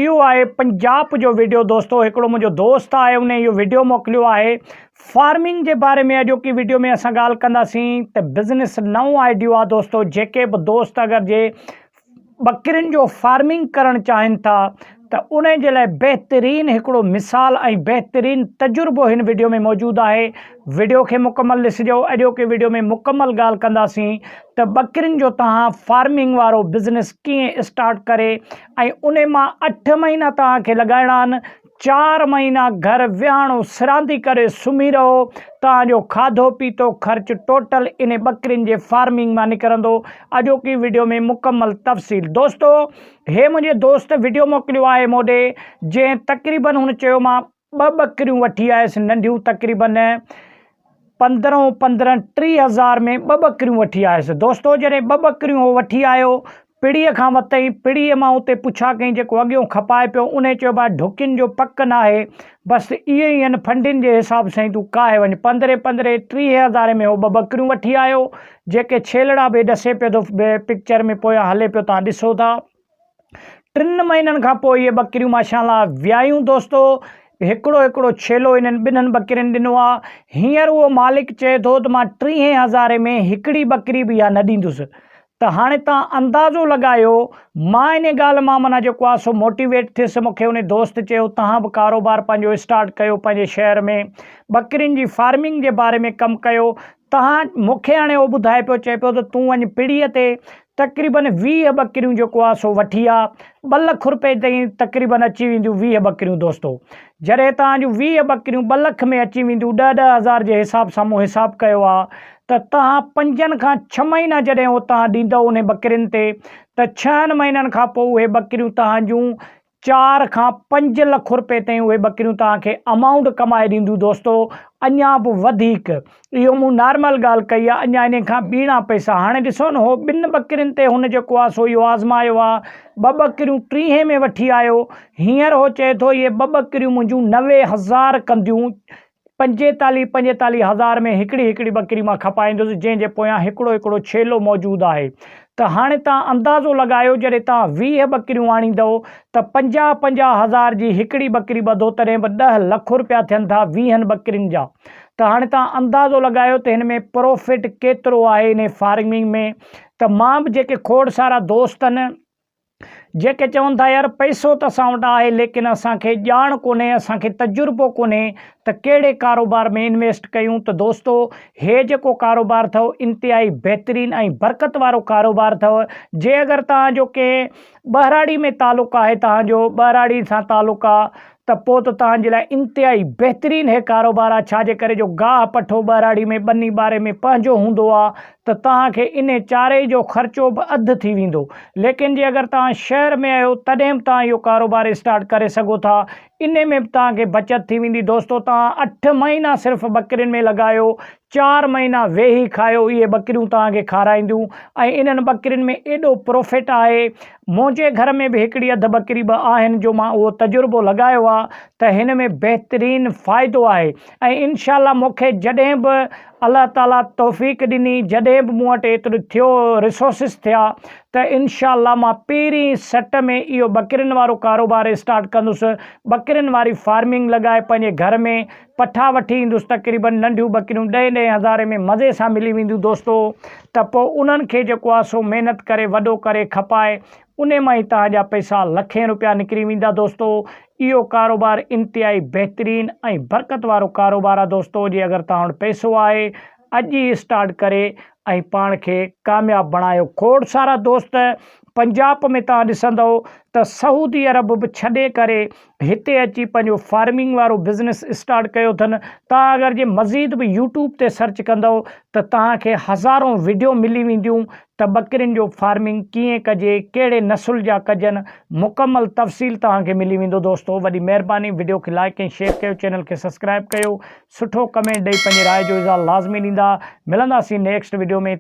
اهو آهي پنجاب جو وڊيو دوستو هڪڙو منهنجو دوست آهي ان اهو وڊيو موڪليو آهي فارمنگ جي باري ۾ اڄوڪي وڊيو ۾ اسان ڳالهه ڪنداسين ته بزنس نئون آئيڊيو آهي دوستو جيڪي به دوست اگر جي ٻڪرين جو فارمنگ ڪرڻ چاهين ٿا ته ان جي لاء بهترين هڪڙو مثال ۽ بهترين تجربو هن وڊيو ۾ موجود آهي وڊيو کي مڪمل ڏسجو اڄوڪي وڊيو ۾ مڪمل ڳالهه ڪنداسين ته ٻڪرين جو توهان فارمنگ وارو بزنس ڪيئن اسٽارٽ ڪري ۽ انهي مان اٺ مهينا توهان کي لڳائڻا آهن، چار مهينا گهر ويهاڻو سراندي ڪري سمهي رهو، توهان جو کاڌو پيتو خرچ ٽوٽل انهي ٻڪرين جي فارمنگ مان نڪرندو، اڄوڪي وڊيو ۾ مڪمل تفصيل دوستو هي منهنجي دوست وڊيو موڪليو آهي مون ڏي جنهن تقريبن هن چيو مان ٻه ٻڪريون وٺي آيس ننڍيون تقريبن پندرهن پندرهن 30 هزار ۾ ٻه ٻڪريون وٺي آيس دوستو جڏهن ٻه ٻڪريون هو وٺي آيو پڙيء کان وتئين پڙيء مان اتي پڇا ڪئين جيڪو اڳيون کپائي پيو انهي چيو ڀاء ڍڪين جو پڪ ناهي بس اهي ئي آهن ڦنڊين جي حساب سان ئي تون ڪاهي وڃ پندرهين پندرهين 30 هزارين ۾ هو ٻه ٻڪريون وٺي آيو جيڪي ڇيلڙا به ڏسي پيو ٿو پڪچر ۾ پويان هلي پيو تان ڏسو ٿا. ٽن مهينن کان پوء اهي ٻڪريون ماشاء الله ويايون دوستو هڪڙو هڪڙو ڇيلو انهن ٻنهن ٻڪرين ڏنو آ هينئر اهو مالڪ چئي ٿو ته مان ٽيهين هزارين ۾ هڪڙي ٻڪري به اها نه ڏيندس ته هاڻي تان اندازو لڳايو مان انهي ڳالهه مان معنيٰ جيڪو آ سو موٽيويٽ ٿيس مونکي انهي دوست چيو تهان به ڪاروبار پنهنجو اسٽارٽ ڪيو پنهنجي شهر ۾ ٻڪرين جي فارمنگ جي باري ۾ ڪم ڪيو تهان مون کي هاڻي اهو ٻڌائي پيو، چئي پيو ته تون وڃ پڙيء تي تقريباً 20 ٻڪريون جيڪو آ سو وٺي آ، ٻه لک رپئي تائين تقريباً اچي وينديون 20 ٻڪريون دوستو. جڏهن توهان جون 20 ٻڪريون ٻه لک ۾ اچي وينديون ڏهه ڏهه هزار جي حساب سان مون حساب ڪيو آ ته توهان پنجن کان ڇهه مهينا جڏهن اهو توهان ڏيندؤ انهي ٻڪرين تي ته ڇهن مهينن کان پوء اهي ٻڪريون توهان جون چار کان پنج لک رپئي تائين اهي ٻڪريون توهان کي امائونٽ ڪمائي ڏينديون دوستو اڃا به وڌيڪ اهو مون نارمل ڳالهه ڪئي آهي اڃا انهي کان ٻيڻا پئسا هاڻي ڏسو نه هو ٻن ٻڪرين تي هن جيڪو آهي سو اهو آزمايو آهي ٻه ٻڪريون ٽيهين ۾ وٺي آيو هينئر هو چئي ٿو اهي ٻه ٻڪريون منهنجون 90,000 ڪنديون پنجيتاليهه پنجيتاليهه هزار ۾ هڪڙي هڪڙي ٻڪري مان کپائيندس جنهن جي پويان هڪڙو هڪڙو ڇيلو موجود آهي ته هاڻي توهان اندازو لڳايو جڏهن توهان 20 ٻڪريون آڻيندؤ ته 50 50 هزار جي هڪڙي ٻڪري ٻڌو تڏهن به ڏهه لک روپيا ٿين ٿا ويهن ٻڪرين جا ته هاڻي توهان اندازو لڳايو ته هن ۾ پروفٽ ڪيترو آهي انهي فارمنگ ۾ ته مان به جيڪي کوڙ سارا دوست آهن جيڪي چون ٿا يار پئسو ته اسان وٽ آهي ليڪن اسان کي ڄاڻ ڪونهي اسان کي تجربو ڪونهي ته ڪهڙي ڪاروبار ۾ انويسٽ ڪيون ته دوستو هي جيڪو ڪاروبار اٿو انتهائي بهترين ۽ برڪت وارو ڪاروبار اٿو جي اگر توهان جو ڪنهن ٻهراڙي ۾ تعلق آهي توهان جو ٻهراڙي سان تعلق آ ته پوء ته توهان جي لاء انتهائي بهترين هي ڪاروبار آ ڇا جي ڪري جو گاهه پٺو ٻهراڙي ۾ ٻني ٻاري ۾ پنهنجو هوندو آ ته توهان کي انهي چاري جو خرچو به اڌ ٿي ويندو ليڪن جي اگر توهان شهر ۾ آهيو تڏهن به توهان اهو ڪاروبار اسٽارٽ ڪري سگهو ٿا انهي ۾ به توهان کي بچت ٿي ويندي دوستو توهان اٺ مهينا صرف ٻڪرين ۾ لڳايو چار مهينا ويهي کايو اهي ٻڪريون توهان کي کارائينديون ۽ انهن ٻڪرين ۾ ايڏو پروفٽ آهي منهنجي گهر ۾ به هڪڙي اڌ ٻڪري ٻه آهن جو مان اهو تجربو لڳايو آهي ته هن ۾ بهترين فائدو آهي ۽ انشاء الله مون کي جڏهن به الله تعالي توفيق ڏني جڏهن به مون وٽ ايترو ٿيو ريسورسز ٿيا ته انشاء الله مان پهرين سٽ ۾ اهو ٻڪرين وارو ڪاروبار اسٽارٽ ڪندس ٻڪرين واري فارمنگ لڳائي پنهنجي گهر ۾ پٺا وٺي ايندس تقريبن ننڍيون ٻڪريون ڏهين ڏهين هزارين ۾ مزي سان ملي وينديون دوستو ته پوء انهن کي جيڪو آهي سو محنت ڪري وڏو ڪري کپائي انهي مان ئي توهان جا پئسا لکين روپيا نڪري ويندا دوستو اهو ڪاروبار انتهائي بهترين ۽ برڪت وارو ڪاروبار آهي دوستو جي اگر توهان وٽ پئسو آهي اڄ ئي اسٽارٽ ڪري ۽ پاڻ کي ڪامياب بڻايو کوڙ سارا دوست پنجاب ۾ توهان ڏسندؤ ته سعودي عرب به ڇڏي ڪري هتي اچي پنهنجو فارمنگ وارو بزنس اسٽارٽ ڪيو اٿن توهان اگر جي مزيد به يوٽيوب تي سرچ ڪندؤ ته توهان کي هزارون وڊيو ملي وينديون ته ٻڪرين جو فارمنگ ڪيئن ڪجي ڪهڙي نسل جا ڪجن مڪمل تفصيل توهان کي ملي ويندو دوستو وڏي مهرباني وڊيو کي لائڪ ۽ شيئر ڪيو چينل کي سبسڪرائب ڪيو سٺو ڪمينٽ ڏئي پنهنجي راء جو اظهار لازمي ڏيندا ملنداسين نيڪسٽ وڊيو ۾.